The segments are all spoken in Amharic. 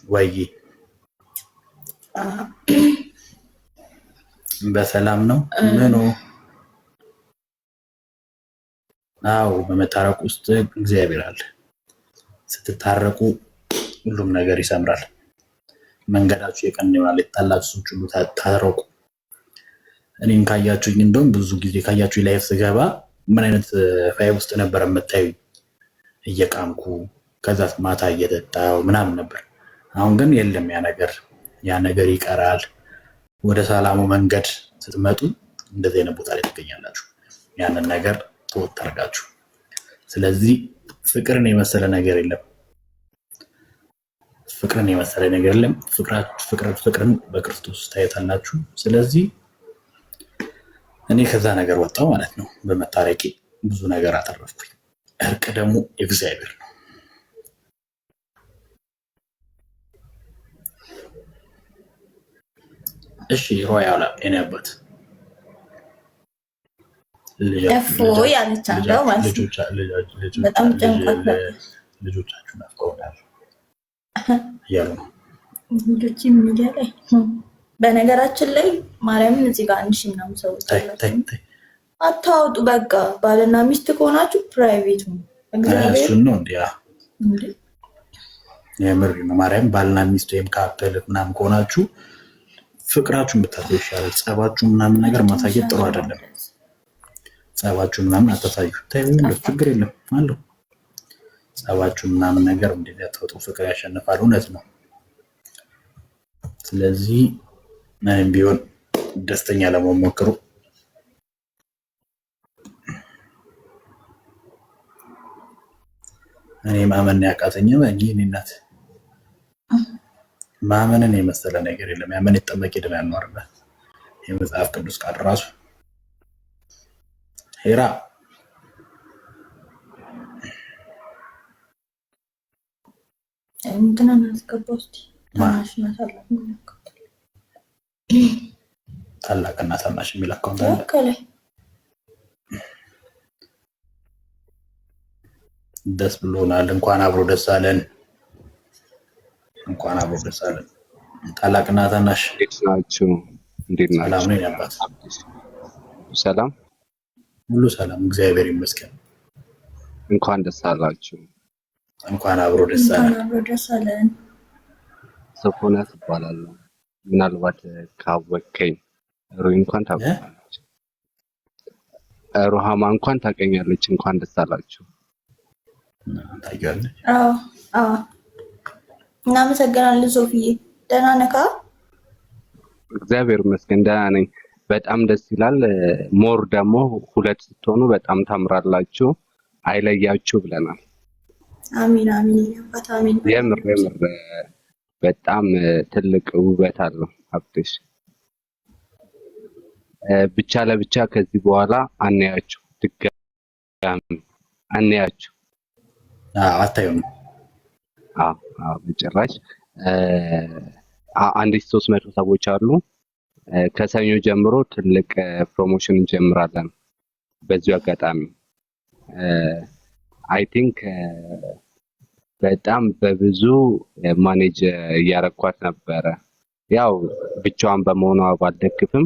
ወይ በሰላም ነው ምኑ? አዎ በመታረቅ ውስጥ እግዚአብሔር አለ። ስትታረቁ ሁሉም ነገር ይሰምራል። መንገዳችሁ የቀና ይሆናል። የተጣላችሁ ሰዎች ሁሉ ታረቁ። እኔን ካያችሁኝ እንደውም ብዙ ጊዜ ካያችሁኝ live ስገባ ምን አይነት vibe ውስጥ ነበር የምታዩኝ? እየቃምኩ ከዛ ማታ እየጠጣው ምናምን ነበር። አሁን ግን የለም ያ ነገር፣ ያ ነገር ይቀራል። ወደ ሰላሙ መንገድ ስትመጡ እንደዚህ አይነት ቦታ ላይ ትገኛላችሁ። ያንን ነገር ተወት አድርጋችሁ። ስለዚህ ፍቅርን የመሰለ ነገር የለም። ፍቅርን የመሰለ ነገር የለም። ፍቅርን በክርስቶስ ታዩታላችሁ። ስለዚህ እኔ ከዛ ነገር ወጣው ማለት ነው። በመታረቂ ብዙ ነገር አተረፍኩኝ። እርቅ ደግሞ እግዚአብሔር ነው። እሺ ሮያል የኔ አባት እፎይ አለቻለሁ ማለት ነው። በጣም ጨንቋት ነበር። ልጆቻችሁ ናፍቀውናል እያሉ ነው ልጆች ሚዲያ ላይ። በነገራችን ላይ ማርያምን እዚህ ጋር 1000 ምናምን ሰዎች አላችሁ፣ አታውጡ። በቃ ባልና ሚስት ከሆናችሁ private ነው። እግዚአብሔር እሱን ነው እንዲያ የምር ነው። ማርያም ባልና ሚስት ወይም couple ምናምን ከሆናችሁ ፍቅራችሁን ብታሳዩ ይሻላል። ጸባችሁ ምናምን ነገር ማሳየት ጥሩ አይደለም። ጸባችሁ ምናምን አታሳዩ። ታዩ ችግር የለም አለው። ጸባችሁ ምናምን ነገር እንደዚህ አታውጡ። ፍቅር ያሸንፋል። እውነት ነው። ስለዚህ ምንም ቢሆን ደስተኛ ለመሆን ሞክሩ። እኔ ማመን ያቃተኝ እኔ እናት ማመንን የመሰለ ነገር የለም። ያመን ይጠመቅ ይድናል ያኗርበት የመጽሐፍ ቅዱስ ቃል ራሱ ሄራ እንትናን አስገባው እስኪ ታናሽና ታላቅ ታላቅና ታናሽ የሚል account አለ። ከላይ ደስ ብሎናል። እንኳን አብሮ ደስ አለን። እንኳን አብሮ ደስ አለን። ታላቅና ታናሽ እንዴት ናችሁ? እንዴት ሰላም ናችሁ? ነው የኔ አባት፣ ሰላም፣ ሁሉ ሰላም፣ እግዚአብሔር ይመስገን። እንኳን ደስ አላችሁ። እንኳን አብሮ ደስ እንኳን አለን። አብሮ ደስ አለን። ሶፎንያስ እባላለሁ። ምናልባት ካወከኝ ሩይ እንኳን ታውቀኛለች፣ ሩሃማ እንኳን ታውቀኛለች። እንኳን ደስ አላችሁ። ታውቂዋለሽ? አዎ አዎ፣ እናመሰግናለን ሶፊዬ። ደህና ነህ? እግዚአብሔር ይመስገን ደህና ነኝ። በጣም ደስ ይላል። more ደግሞ ሁለት ስትሆኑ በጣም ታምራላችሁ። አይለያችሁ ብለናል። አሚን አሚን የኔ አባት አሚን። የምር የምር በጣም ትልቅ ውበት አለው ሀብትሽ። ብቻ ለብቻ ከዚህ በኋላ አናያችሁ፣ ድጋሚ አናያችሁ። አዎ፣ አታዩም። አዎ አዎ፣ በጭራሽ። 1300 ሰዎች አሉ። ከሰኞ ጀምሮ ትልቅ promotion እንጀምራለን። በዚሁ አጋጣሚ I think በጣም በብዙ manage እያረኳት ነበረ። ያው ብቻዋን በመሆኗ ባልደግፍም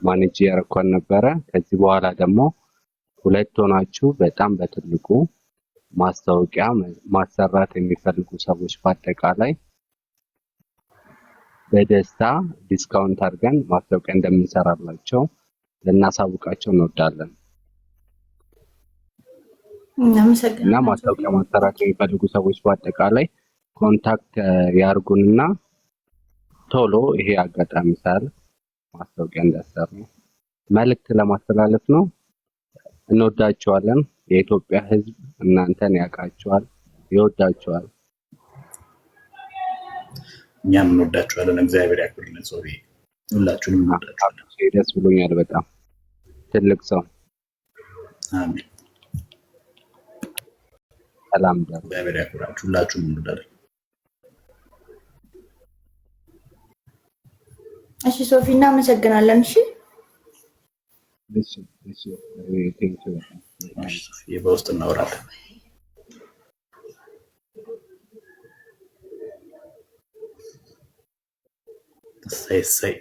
manage እያረኳት ነበረ። ከዚህ በኋላ ደግሞ ሁለት ሆናችሁ በጣም በትልቁ ማስታወቂያ ማሰራት የሚፈልጉ ሰዎች በአጠቃላይ በደስታ discount አድርገን ማስታወቂያ እንደምንሰራላቸው ልናሳውቃቸው እንወዳለን። እና እናመሰግናለን ሶፊ። ማስታወቂያ ማሰራት የሚፈልጉ ሰዎች በአጠቃላይ contact ያርጉንና ቶሎ ይሄ አጋጣሚ ሳያልፍ ማስታወቂያ እንዲያሰሩ መልእክት ለማስተላለፍ ነው። እንወዳቸዋለን። የኢትዮጵያ ሕዝብ እናንተን ያውቃቸዋል፣ ይወዳቸዋል። እኛም እንወዳችኋለን። እግዚአብሔር ያክብርልን። ሶፊ ሁላችሁንም እንወዳችኋለን። ደስ ብሎኛል በጣም ትልቅ ሰው። አሜን። ሰላም ደሩ። እግዚአብሔር ያክብራችሁ። ሁላችሁም እንወዳለን። እሺ ሶፊ እናመሰግናለን። እሺ እሺ እሺ፣ thank you በጣም። እሺ ሶፊ፣ በውስጥ እናወራለን። እሰይ እሰይ።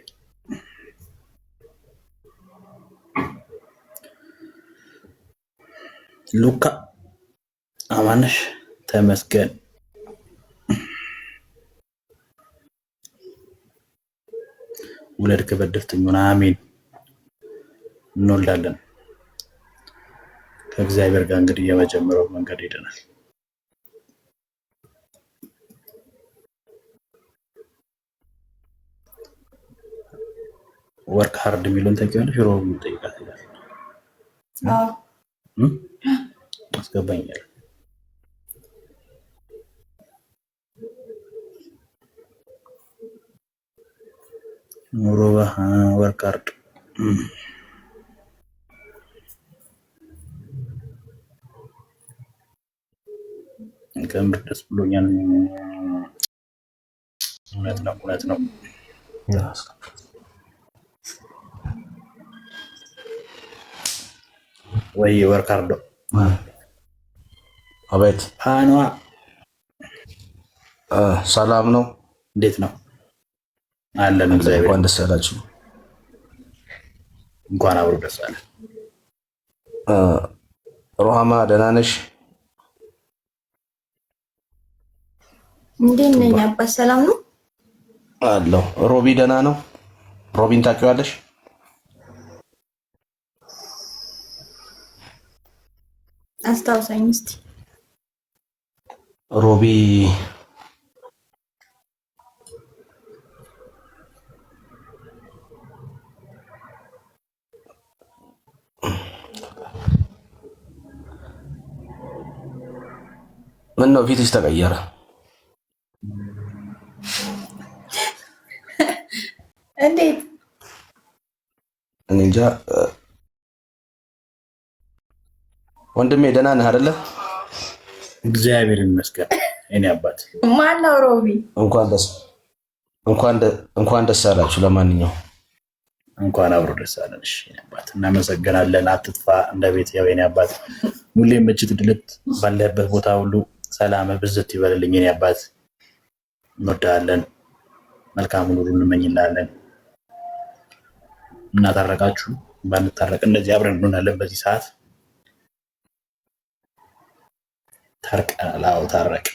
ሉካ አማነሽ ተመስገን። ውለድ ክበድ ድፍትኙን። አሜን። እንወልዳለን ከእግዚአብሔር ጋር እንግዲህ የመጀመሪያው መንገድ ሄደናል። Work hard የሚለውን ታውቂዋለሽ? ሮብ ጠይቃት ይላል። አስገባኛል። ሮባ work hard ከምር ደስ ብሎኛል። እውነት ነው፣ እውነት ነው። ወይ ወርካርዶ። አቤት። ፓኗ። ሰላም ነው? እንዴት ነው አለን። እግዚአብሔር እንኳን ደስ ያላችሁ። እንኳን አብሮ ደስ አለ። ሮሃማ ደህና ነሽ? እንዴት ነኝ አባት፣ ሰላም ነው አለሁ። ሮቢ ደህና ነው? ሮቢን ታውቂዋለሽ? አስታውሳኝ እስቲ። ሮቢ ምን ነው ፊትሽ ተቀየረ? እንዴት? እኔ እንጃ። ወንድሜ ደህና ነህ አይደለ? እግዚአብሔር ይመስገን። እኔ አባት። ማነው ሮቢ? እንኳን ደስ አላችሁ። ለማንኛውም እንኳን አብሮ ደስ አለን። እሺ የኔ አባት እናመሰግናለን። አትጥፋ እንደ ቤት ያው የኔ አባት ሁሌም ምችት ድልት ባለህበት ቦታ ሁሉ ሰላም ብዝት ይበልልኝ የኔ አባት። እንወዳለን። መልካሙን ሁሉ እንመኝላለን። እናታረቃችሁ ባንታረቅ እንደዚህ አብረን እንሆናለን። በዚህ ሰዓት ታርቀናል። አዎ ታረቅ።